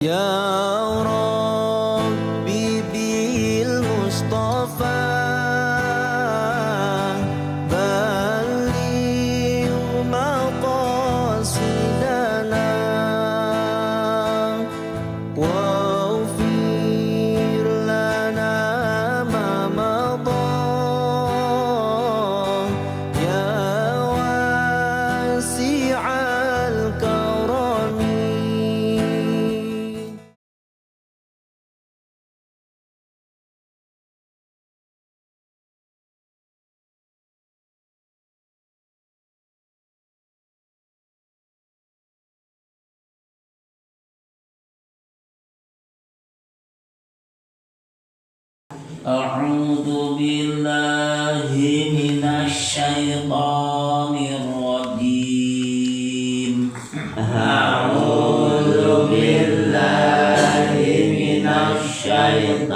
Ya Rabbi bil Mustafa balligh maqasidana waghfir lana ma madha ya wasi'al karami. أعوذ بالله من الشيطان الرجيم. أعوذ بالله من الشيطان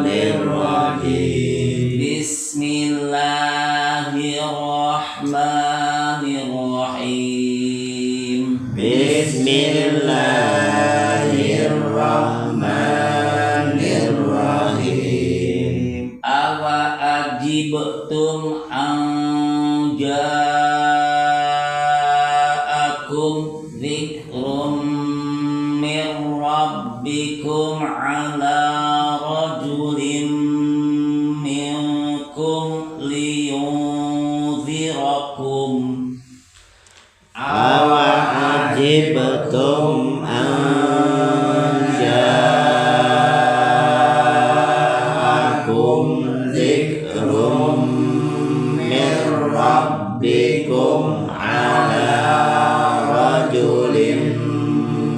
الرجيم. بسم الله الرحمن الرحيم. بسم الله الرحمن الرحيم. Awa ajibtum an ja'akum dzikrum min rabbikum ala rajulin minkum liyunzirakum. Awa ajibtum an ja'akum dzikrum min rabbikum ala rajulin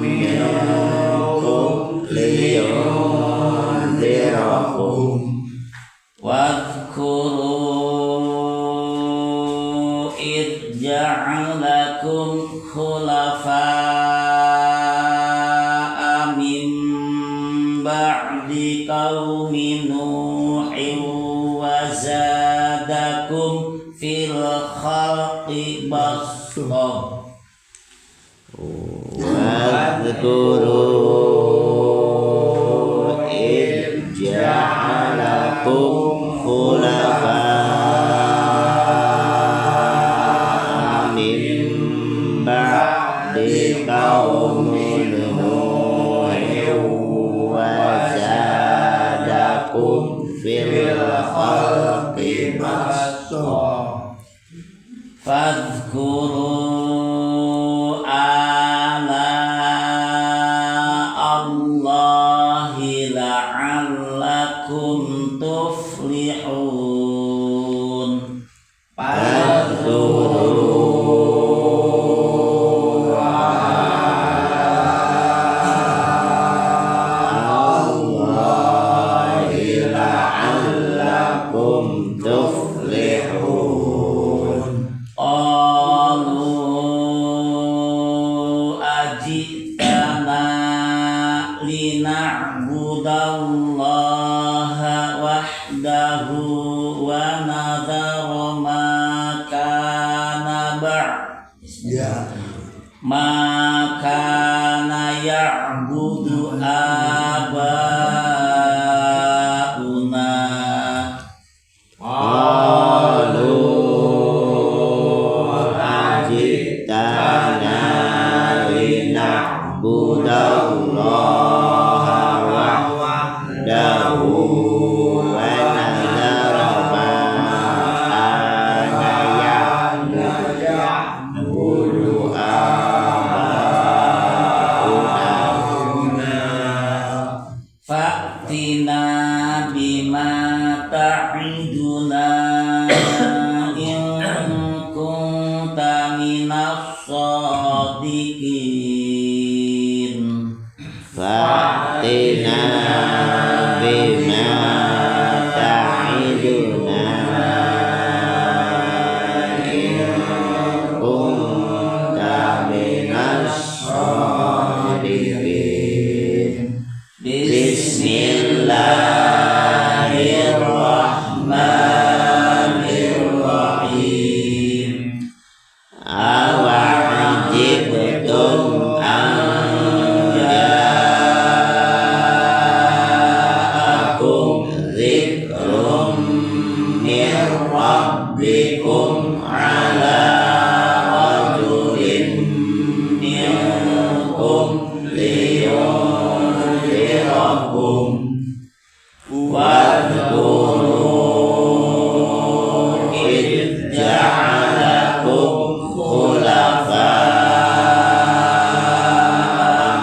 minkum liyunzirakum. Wadhkuru id ja'alakum khulafa'a min ba'di qaumi Nuhin wa zadakum fil khalqi bastah. Wadhkuru id ja'alakum khulafa'a min ba'di qaumi Nuhin wa zadakum fil khalqi bastah. Fadhkuru ala Allahi la'allakum tuflihun. Fadhkuru Allahi la'allakum tuflihun. Qalu ajitana lina'budallaha wahdahu wa nadhara ma kana ma kana ya'budu abauna. Qalu ajitana lina'budallaha wahdahu wa nadhara ma kana ya'budu abauna. Fa'tina bima ta'iduna in kunta minas shadiqin. Fa'tina bima ta'iduna in kunta minas shadiqin. Bismillahirrahmanirrahim. Awa ajibtum an ja'akum liyunzirakum wadhkuru idh ja'alakum khulafa'a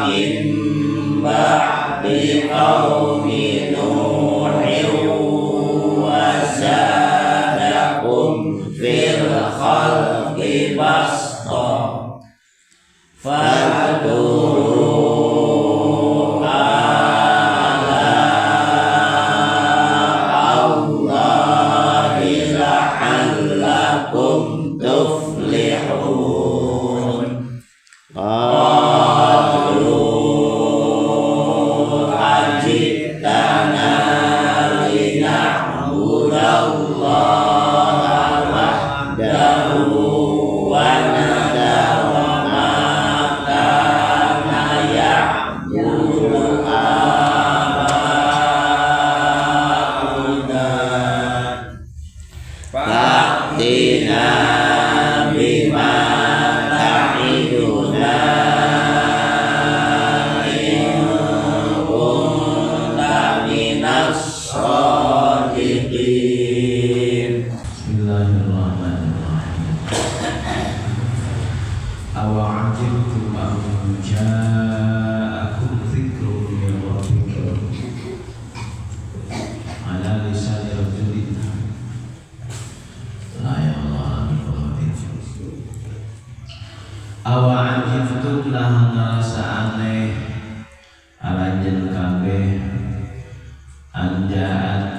min ba'di qaumi Nuhin wa zadakum fil khalqi basta fadhkuru ala Allahi la'allakum tuflihun. Qalu ajitana lina'budallaha wahdahu wa nadhara ma kana ya'budu aba'una fa'tina bima ta'iduna in kunta minas shadiqin. Bismillahirrahmanirrahim. Awa ajibtum an ja'akum dzikrun min rabbikum ala lisani rajulin la ya Allah. Awa ajibtum nah ngarasa aneh aranjeun kabeh anjaan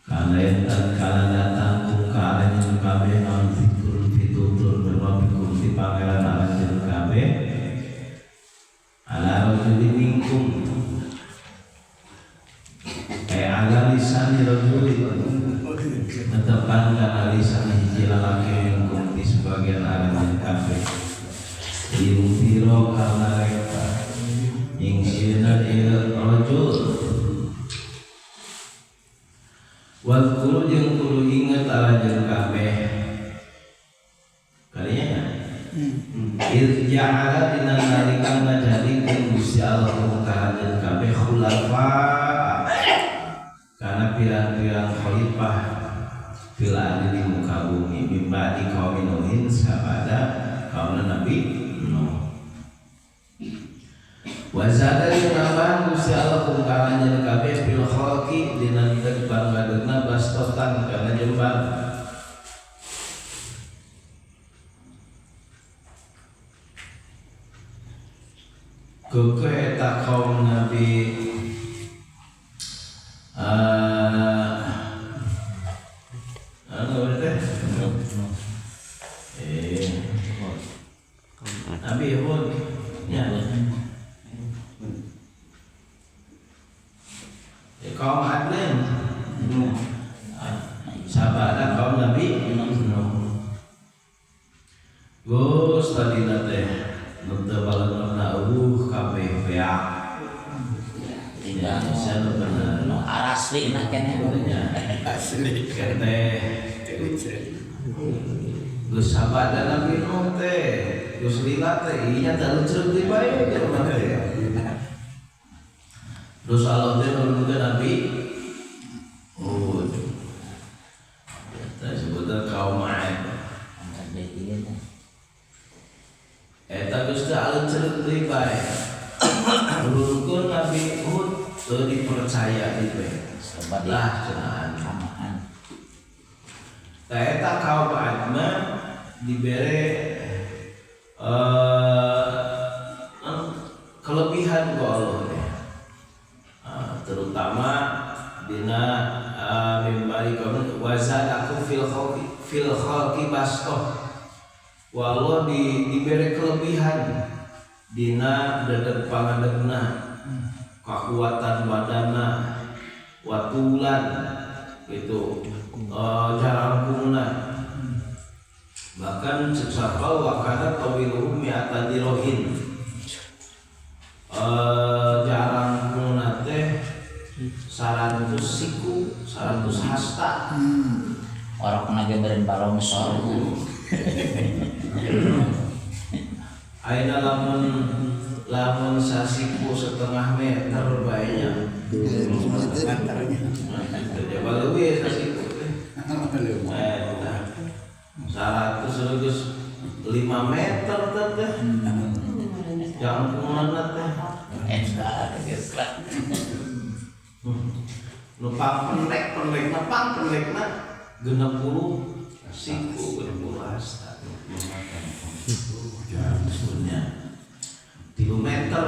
kalian tatkala datang ku kalian kabeh non zikrun pitutur berwabikum di pangeran aranjeun kabeh ala rajulin minkum ala lisani rajulin netepan kana lisan hiji lalaki minkum di sebagian aranjeun kabeh liyunzira kana rek nyingsieunan ieu rajul. Wadhkuru jeung kudu inget aranjeun kabeh kalinya idh ja'ala dina nalika ngajadikeun Gusti Allah ka aranjeun kabeh khulafa kana pirang-pirang khalifah fil ardi di muka bumi min ba'di qaumi Nuhin sabada kaum Nabi Nuh. Wa zada jeung nambahan Gusti Allah ka aranjeun kabeh fil khalqi dina pangadegna bastotan kana jembar. Keukeuh eta kaum Nabi anu teh Nabi Hud nya kaum Adnan sabada kaum Nabi Nuh. Geus tadina teh nu teu baleungeurna eueuh kabeh beak. Ya, sia nu bener. Nu araslina keneh. Asli teh. Geus sabada Nabi Nuh teh, geus lila teh ieu nya teh luncreug deui bae jelema teh. Terus Allah teh nurunkeun Nabi Hud. Eta sebutan kaum Ad. Eta geus teu aleuncreug deui bae. Nurunkeun Nabi Hud teu dipercaya deui bae. Lah cenah. Tah eta kaum Ad mah dibere kelebihan ku Allah teh. Terutama dina mimbari kaum wazadakum fil khalqi bastoh. Wa Allah diberi kelebihan dina dedeg pangadegna, kekuatan badana, watulan itu jarangkungna. Bahkan sesapal wakana tawiluhum mi'ata dirohin. Jarangkungna teh 100 siku, 100 hasta. Orang kena gambaran balongsor. Ayeuna lamun Lamun sasiku setengah meter bae nya. Coba leuwih sasiku teh. Eta 100 geus 5 meter teh. Jangkunganna teh. Eta geus lah. Nu pang pendekna pang pendekna 60 siku 60 hasta. Sebenarnya 3 meter.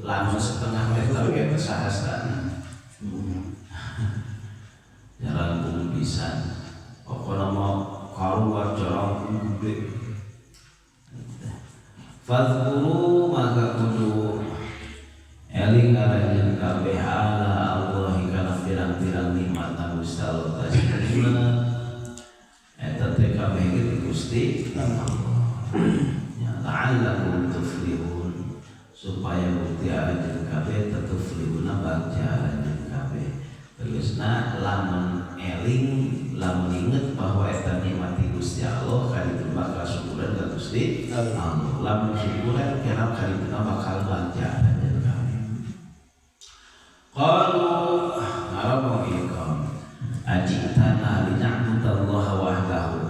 Lama setengah meter kayak sahastana. Jalan kudu pisan. Pokona mah karuar jalan gede. Fadhkuru maka kudu eling aranjeun kabeh ala Allah kana pirang-pirang nikmat Gusti Allah tasna. Eta teh kabeh ge Gusti Allah. Ya la'allakum tuflihun, supaya bukti aranjeun kabeh tuflihuna bagja aranjeun kabeh. Tegasna lamun eling lamun inget bahwa eta nikmat Gusti Allah kaditu bakal syukuran ka Gusti Allah. Lamun syukuran kana kaditu bakal bagja aranjeun kabeh. Qalu ngaromong ieu kaum ajitana lina'budallaha wahdahu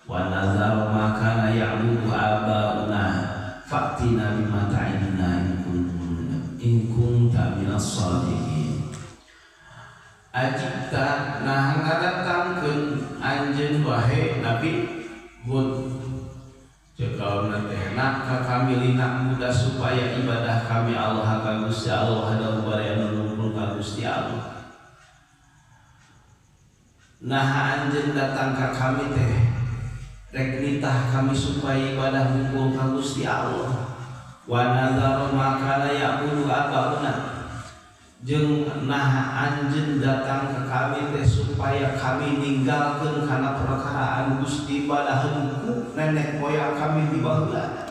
wa nadharu ma kana ya'budu abauna fa'tina bima ta'iduna in kunta minas shadiqin. Ajibta nah ngadatangkeun anjeun wahe Nabi Hud ceuk kaumna teh nak ka kami linak muda supaya ibadah kami Allah ka Gusti Allah wahdahu bari anu nungkul ka Gusti Allah. Nah anjeun datang ka kami teh rek nitah kami supaya ibadah hungkul ka Gusti Allah. Wa nadharu ma kana ya'budu abauna jeung nah anjeun datang ka kami teh supaya kami ninggalkeun kana perkara anu Gusti ibadaheun ku nenek moyang kami di baheula.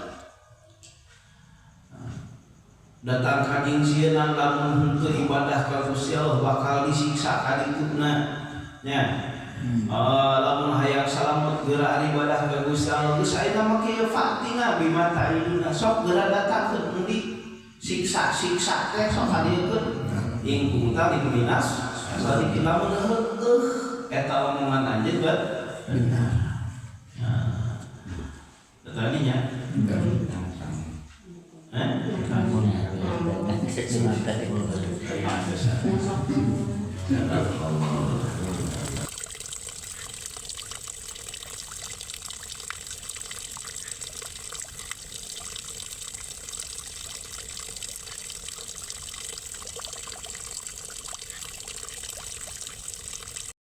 Datang ka jeung sieun lamun henteu ibadah ka Gusti Allah bakal disiksa kadituna nya. Lamun hayang salamet geura ibadah ka Gusti Allah geus ayeuna mah kieu fatina bima ta'iduna sok geura datangkeun endi siksa-siksa teh sok kadiekeun ing kunta minas sadiqin lamun heueuh eta omongan anjeun benar. Nah, tadinya eh